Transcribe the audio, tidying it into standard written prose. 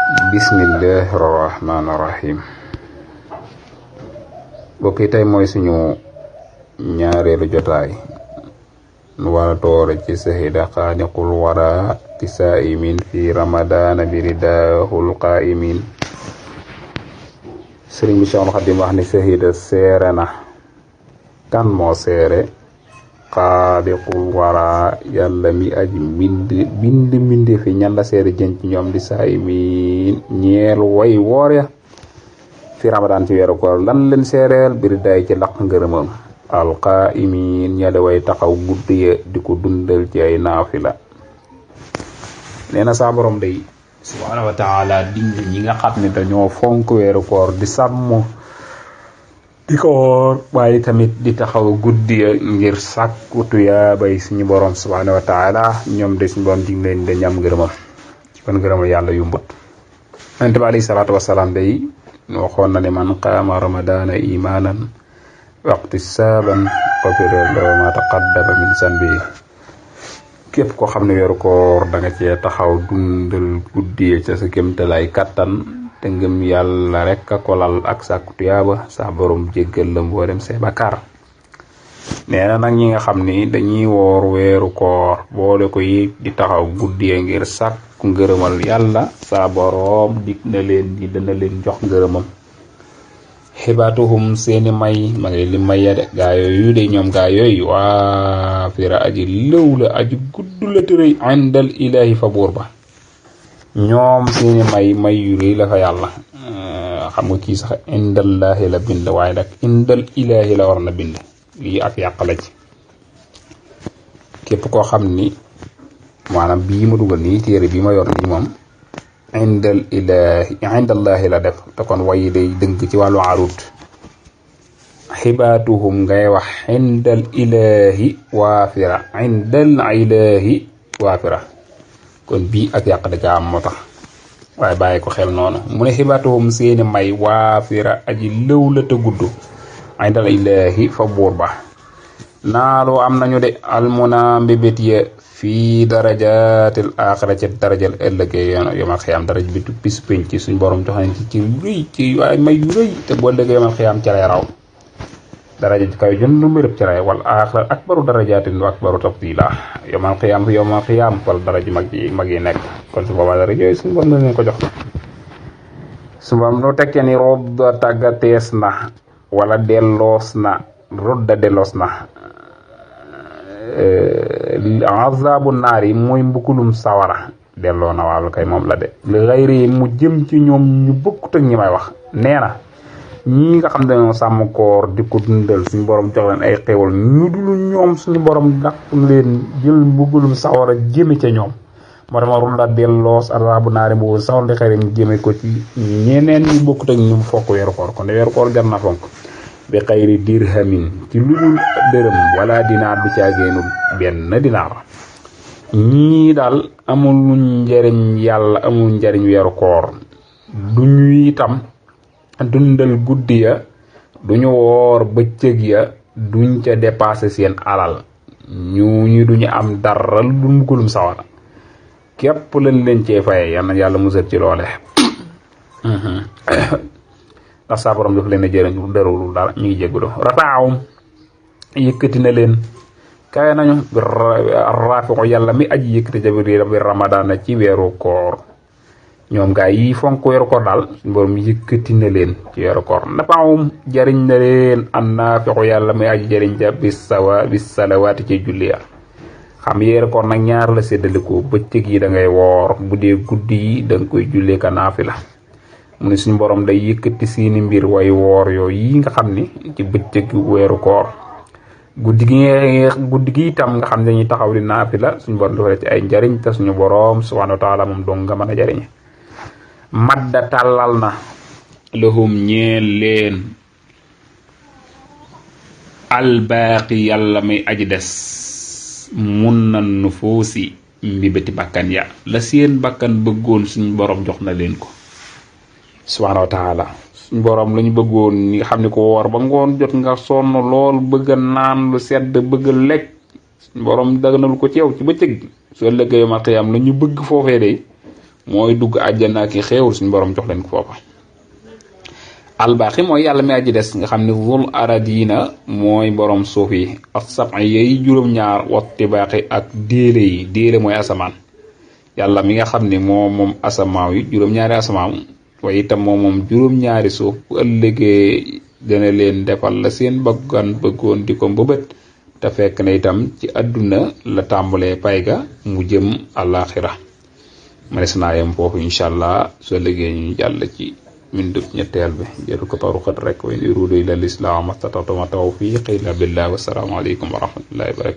bismillahi rahmaani rahim. bokk yi tey mooy suñu ñaareelu jotaay nu war a toore ci sahida xaaniqul wara ti saa'imin fi ramadana bi ridaahul qaa'imin. sëriñ bi Cheikhul Xadim wax ni sahida seere na kan moo seere xaaliqul wara yàlla mi aji bind fi ñan la seere jën ci ñoom di saa'imin ñeel way woor ya fi ramadan ci weeru koor lan leen seereel biri day ci laq ngërëmam alqaa'imin ñale way taxaw guddi ya di ko dundal ci ay naafila. nee na saa borom day subhaanahu wa taala dimbali ñi nga xam ne dañoo fonk weeru koor di sàmm di ko woor waaye tamit di taxaw guddi ya ngir sàkku tuyaabay suñu borom subhaanahu wa taala ñoom de suñu borom dig leen de ñam ngërëmam ci kon ngërëmam yàlla yumbut. Yonent bi alayhi salaatu wasalaam day waxoon na ne man qaama ramadana imanan waqtisaaban ghufira lahu ma taqaddama min zanbi. képp koo xam ne weeru koor da nga cee taxaw dundal guddi ca sa kéemtalaay kattan te ngëm yàlla rek a ko lal ak sàkku tuyaaba sa borom jéggal la mboolem say bakkaar. nee na nag ñi nga xam ni dañuy woor weeru koor boole ko yi di taxaw guddi ngir sàkku ngërëmal yàlla sa borom dig na leen di dana leen jox ngërëmam. xibaatuhum seeni may ma ngi li may ya de gaa yooyu de ñoom gaa yooyu waa fira aji lëw la aji gudd la tërëy indal ilahi fa buur ba. ñoom seeni may yu rëy la fa yàlla. xam nga kii sax indallahi la bind waaye nag indal ilahi la war na bind. lii ak yàq la ci képp koo xam ni maanaam bii ma dugal nii téere bii ma yor nii moom indallahi la def te kon wayi day dënk ci wàllu arut. xibaatuhum ngay wax indal ilahi waafira kon bii ak yàq da ca am moo tax waaye bàyyi ko xel noonu mu ne xibaatuhum seeni may waafira aji lëw la te gudd indal ilahi fa buur ba. naaloo am nañu de almuna mbébét ya fii darajatil axira ci darajal ëllëgee yomal xiyaam daraj bi bis pénc ci suñ borom jox nañ ci rëy ci waaye may yu rëy te boo ëllëgee yomal xiyaam ci lay raw daraja ji kaw jënd mbérëb ci lay wal axira akbaru darajatin wa akbaru tafdila yomal xiyaam wala daraja mag yi nekk kon su boobaa daraja yooyu suñ borom leen ko jox. su boobam lu tekkee ni rob tàggatees na wala delloos na azabu naar yi mooy mbukulum sawara delloo na wàllu kay moom la de li xayri mu jëm ci ñoom ñu bokkut ak ñi may wax. nee na ñi nga xam ne dañoo sàmm koor di ko dundal suñu borom jox leen ay xéwal ñu dulu ñoom suñu borom daq leen jël mbukulum sawara jëme ca ñoom moo tax ma rul la delloos azabu naar yi mbukulum sawara li xayri mu jëme ko ci ñeneen ñu bokkut ak ñu fokk weeru koor kon de weeru koor jar na fonk. bi xayri dirhamin ci lu dul dërëm wala dinaar du caageenu benn dinaar. ñii daal amul njariñ yàlla amul njariñ weeru koor duñu itam dundal guddi ya duñu woor bëccëg ya duñ ca dépassé seen alal ñu duñu am dara lu dul mbugalum sawara képp lañ leen cee faye yal na yàlla musal ci loole. ndax saa borom daf leen a jëriñ lu darul dara ñu ngi jégalu. rafaawum yëkkati na leen kawe nañu rafiu yàlla mi aji yëkkati ca biir bi ramadana ci weeru koor. ñoom gaa yi fonk weeru koor daal suñu borom yëkkati na leen ci weeru koor. nafaawum jëriñ na leen annafiu yàlla mi aji jëriñ ca bis salawaati ci julli ya. xam weeru koor nag ñaar la séddaliko bëccëg yi da ngay woor bu dee guddi yi da nga koy jullee ka naafila. mu ne suñu borom day yëkkati seeni mbir way woor yooyu yi nga xam ni ci bëccëg weeru koor. guddi gi itam nga xam ne dañuy taxaw di naafila suñu borom dafa ci ay njariñ te suñu borom subhanahu wa taala moom dong nga mën a jariñ. madda tàllal na lahum ñeel leen albaaqi yàlla may aji des mun na nufuusi mbibati bakkan ya la seen bakkan bëggoon suñu borom jox na leen ko subhaanahu wa taala. suñu borom lañu bëggoon ñi nga xam ne ko woor ba ngoon jot nga sonn lool bëgg a naan lu sedd bëgg a lekk suñu borom daganal ko ci yow ci bëccëg su ëllëgee yomal xiyaam la ñu bëgg foofee de mooy dugg àjjana ki xéewul suñu borom jox leen ko foofa. albaaxi mooy yàlla mi aji des nga xam ne zul aradina mooy borom suuf yi as-sab'i yi juróom-ñaar wat tibaaxi ak déele yi déele mooy asamaan yàlla mi nga xam ne moom asamaaw yi juróom-ñaari asamaaw waaye itam moom juróom-ñaari suuf bu ëllëgee dana leen defal la seen bëggoon di ko mbëbët te fekk na itam ci àdduna la tàmbalee pay ga mu jëm àllaaxira manes naa yem foofu incha allah soo liggéey ñu jàll ci mindu ñetteel bi jëru ko paru xët rek way ni ruudu ila lislaam mastatatu ma tawfiqi illa billah wa salaamu aleykum wa rahmatullahi wa barakatuh